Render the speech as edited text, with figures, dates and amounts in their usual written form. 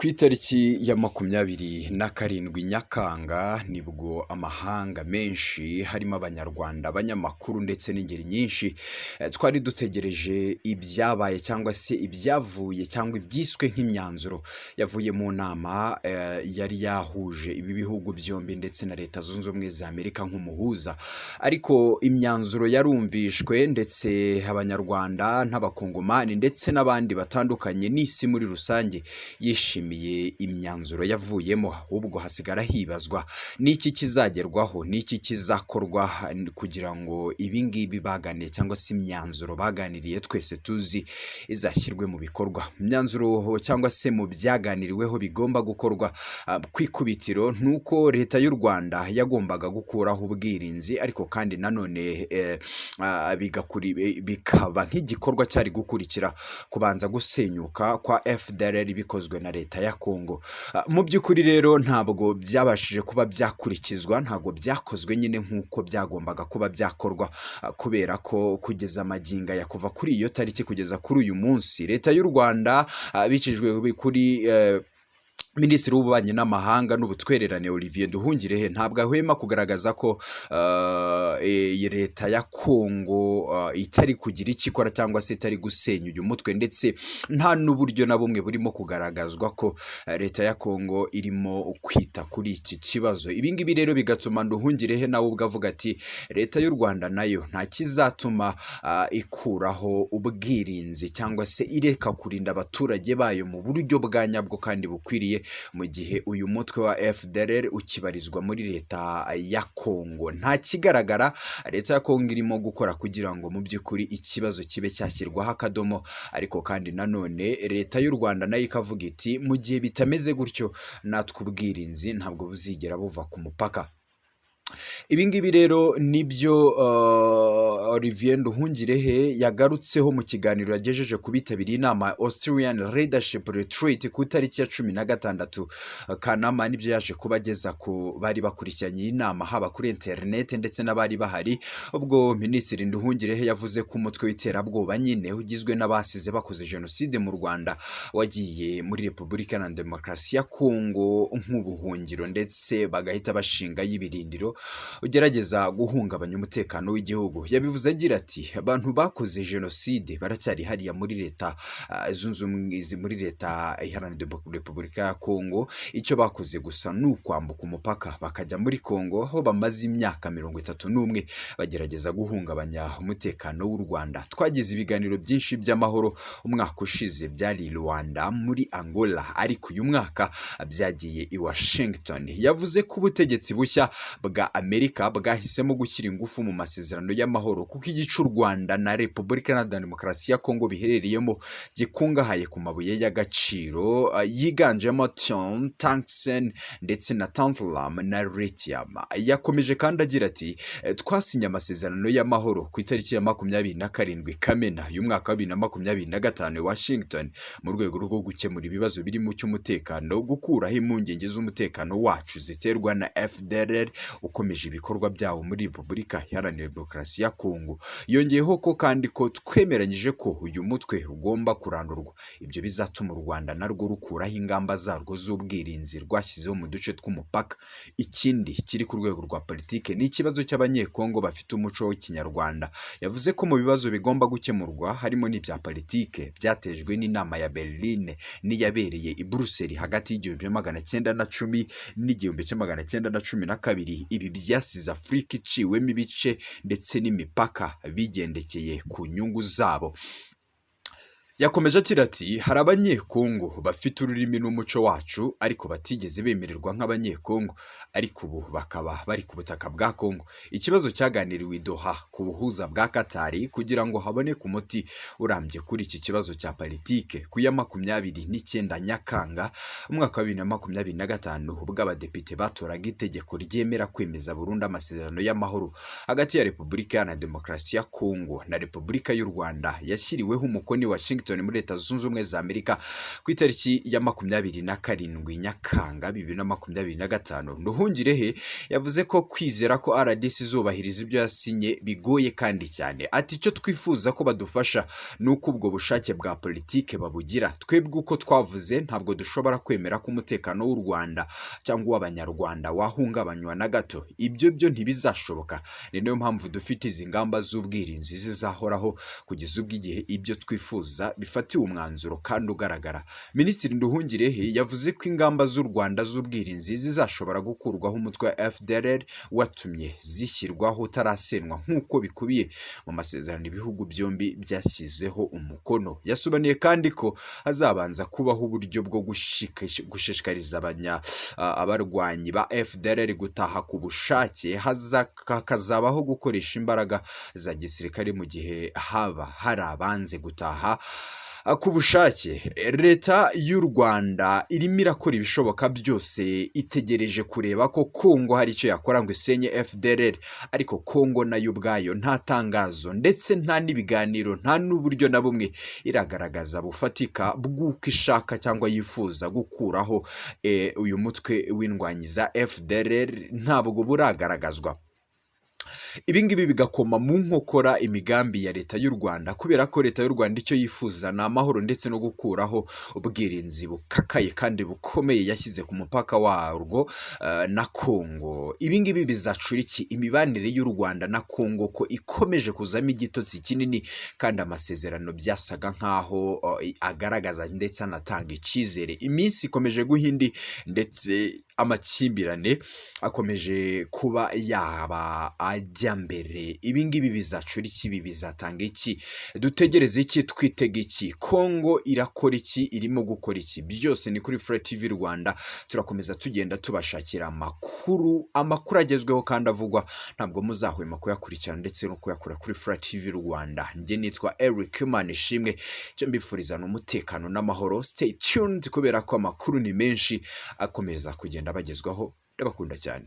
Ku itariki ya 27 Nyakanga nibwo amahanga menshi harimo Abanyarwanda, abanyamakuru ndetse n'ingeri nyinshi twari dutegereje ibyabaye cyangwa se ibyavuye cyangwa ibyiswe nk'imyanzuro yavuye mu nama yari yahuje ibi bihugu byombi ndetse na Leta Zunze Ubumwe za Amerika nk'umuhuza. Ariko imyanzuro yarumvishwe, ndetse Abanyarwanda n'Abakongomani ndetse n'abandi batandukanye n'isi muri rusange yishimiye imyanzuro yavuyemo. Ahubwo hasigara hibazwa n'iki kizagerwaho, n'iki kizakorwa kugira ngo ibi ngibi baganiye cyangwa se imyanzuro baganiriye twese tuzi izashyirwe mu bikorwa. Imyanzuro cyangwa se mu byaganiriweho bigomba gukorwa ku ikubitiro ni uko Leta y'u Rwanda yagombaga gukuraho ubwirinzi, ariko kandi nanone bikaba nk'igikorwa cyari gukurikira kubanza gusenyuka kwa FDLR bikozwe na Leta ya Kongo. Mu by'ukuri rero ntabwo byabashije kuba byakurikizwa, ntabwo byakozwe nyine nk'uko byagombaga kuba byakorwa, kubera ko kugeza magingo aya, kuva kuri iyo tariki kugeza kuri uyu munsi, Leta y'u Rwanda bicishijwe kuri Minisitiri w'Ububanyi n'Amahanga n'Ubutwererane Olivier Nduhungirehe ntabwo ahwema kugaragaza ko iyi Leta ya Kongo itari kugira icyo ikora cyangwa se itari gusenya uyu mutwe, ndetse nta n'uburyo na bumwe burimo kugaragazwa ko Leta ya Kongo irimo kwita kuri iki kibazo. Ibi ngibi rero bigatuma Nduhungirehe nawe ubwo avuga ati Leta y'u Rwanda nayo nta kizatuma ikuraho ubwirinzi cyangwa se ireka kurinda abaturage bayo mu buryo bwa nyabwo kandi bukwiriye mu gihe uyu mutwe wa FDLR ukibarizwa muri Leta ya Kongo. Nta kigaragara Leta ya Kongo irimo gukora kugira ngo mu by'ukuri ikibazo kibe cyashyirwaho akadomo. Ariko kandi nanone Leta y'u Rwanda nayo ikavuga iti mu gihe bitameze gutyo, natwe ubwirinzi ntabwo buzigera buva ku mupaka. Ibi ngibi rero nibyo Olivier Nduhungirehe yagarutseho mu kiganiro yagejeje ku bitabiriye inama ya Austrian Leadership Retreat ku itariki ya 16 Kanama. Nibyo yaje kuba ageza ku bari bakurikiranye iyi nama haba kuri interineti ndetse n'abari bahari. Ubwo Minisitiri Nduhungirehe yavuze ko umutwe w'iterabwoba nyine ugizwe n'abasize bakoze jenoside mu Rwanda wagiye muri Repubulika na Demokarasi ya Kongo nk'ubuhungiro, ndetse bagahita bashingayo ibirindiro, ugerageza guhungabanya umutekano w'igihugu. Yabivuze agira ati abantu bakoze jenoside baracyari hariya muri Leta Zunze Ubumwe, muri Leta Iharanira Repubulika ya Kongo. Icyo bakoze gusa ni ukwambuka umupaka bakajya muri Kongo, aho bamaze imyaka 31 bagerageza guhungabanya umutekano w'u Rwanda. Twagize ibiganiro byinshi by'amahoro. Umwaka ushize byari i Rwanda muri Angola, ariko uyu mwaka byagiye i Washington. Yavuze ko ubutegetsi bushya bwa Amerika bwahisemo gushyira ingufu mu masezerano y'amahoro, kuko igice u Rwanda na Repubulika Iharanira Demokarasi ya Kongo biherereyemo gikungahaye ku mabuye y'agaciro yiganjemo tin, tungsten ndetse na tantalum na lithium. Yakomeje kandi agira ati twasinye amasezerano y'amahoro ku itariki ya 27 Kamena y'umwaka wa 2025 i Washington mu rwego rwo gukemura ibibazo birimo cy'umutekano, gukuraho impungenge z'umutekano wacu ziterwa na FDLR ukomeje ibikorwa byawo muri Repubulika Iharanira Demokarasi ya Kongo. Yongeyeho ko kandi ko twemeranyije ko uyu mutwe ugomba kurandurwa. Ibyo bizatuma u Rwanda narwo rukuraho ingamba zarwo z'ubwirinzi rwashyizeho mu duce tw'umupaka. Ikindi kiri ku rwego rwa politike ni ikibazo cy'Abanyekongo bafite umuco w'Ikinyarwanda. Yavuze ko mu bibazo bigomba gukemurwa harimo n'ibya politike byatejwe n'inama ya Berlin n'iyabereye i Buruseli hagati y'1910 n'1912. Ibi byasize Afurika iciwemo ibice ndetse n'imipaka bigendekeye ku nyungu zabo. Yakomeje agira ati hari Abanyekongo bafite ururimi n'umuco wacu ariko batigeze bemererwa nk'Abanyekongo, ariko ubu bakaba bari ku butaka bwa Kongo. Ikibazo cyaganiriwe i Doha ku buhuza bwa Katari kugira ngo haboneke umuti urambye kuri iki kibazo cya politike. Ku ya 29 Nyakanga umwaka wa 2025, ubwo abadepite batoraga itegeko ryemera kwemeza burundu amasezerano y'amahoro hagati ya Repubulika Iharanira Demokarasi ya Kongo na Repubulika y'u Rwanda yashyiriweho umukono i Washington. Washington muri Leta Zunze Ubumwe za Amerika ku itariki ya 27 Nyakanga 2025. Nduhungirehe yavuze ko kwizera ko RDC izubahiriza ibyo yasinye bigoye kandi cyane. Ati: "Icyo twifuza ko badufasha ni uko ubwo bushake bwa politike babugira. Twebwe uko twavuze, ntabwo dushobora kwemera ko umutekano w'u Rwanda cyangwa uw'Abanyarwanda wahungabanywa na gato. Ibyo byo ntibizashoboka. Ni nayo mpamvu dufite izi ngamba z'ubwirinzi zizahoraho kugeza ubwo igihe ibyo twifuza bifatiwe umwanzuro kandi ugaragara." Minisitiri Nduhungirehe yavuze ko ingamba z'u Rwanda z'ubwirinzi zizashobora gukurwaho umutwe wa FDLR watumye zishyirwaho utarasenwa, nk'uko bikubiye mu masezerano ibihugu byombi byashyizeho umukono. Yasobanuye kandi ko hazabanza kubaho uburyo bwo gushishikariza abarwanyi ba FDLR gutaha ku bushake, hakazabaho gukoresha imbaraga za gisirikare mu gihe haba hari abanze gutaha ku bushake. Leta y'u Rwanda irimo irakora ibishoboka byose, itegereje kureba ko Kongo hari icyo yakora ngo isenye FDLR, ariko Kongo nayo ubwayo nta tangazo ndetse nta n'ibiganiro, nta n'uburyo na bumwe iragaragaza bufatika bw'uko ishaka cyangwa yifuza gukuraho uyu mutwe w'indwanyi za FDLR, ntabwo buragaragazwa. Ibi ngibi bigakoma mu nkokora imigambi ya Leta y'u Rwanda, kubera ko Leta y'u Rwanda icyo yifuza ni amahoro ndetse no gukuraho ubwirinzi bukakaye kandi bukomeye yashyize ku mupaka warwo na Kongo. Ibi ngibi bizacura iki imibanire y'u Rwanda na Kongo, ko ikomeje kuzamo igitotsi kinini kandi amasezerano byasaga nk'aho agaragaza ndetse anatanga icyizere? Iminsi ikomeje guha indi ndetse amakimbirane akomeje kuba yaba ajya mbere. Ibi ngibi bizacura iki? Ibi bizatanga iki? Dutegereze iki? Twitega iki? Kongo irakora iki? Irimo gukora iki? Byose ni kuri Fure TV Rwanda. Turakomeza tugenda tubashakira amakuru, amakuru agezweho kandi avugwa. Ntabwo muzahwema kuyakurikirana ndetse no kuyakura kuri Fure TV Rwanda. Njye nitwa Eric Manishimwe. Icyo mbifuriza ni umutekano n'amahoro. Stay tuned, kubera ko amakuru ni menshi akomeza kugenda bagezwaho. Ndabakunda cyane.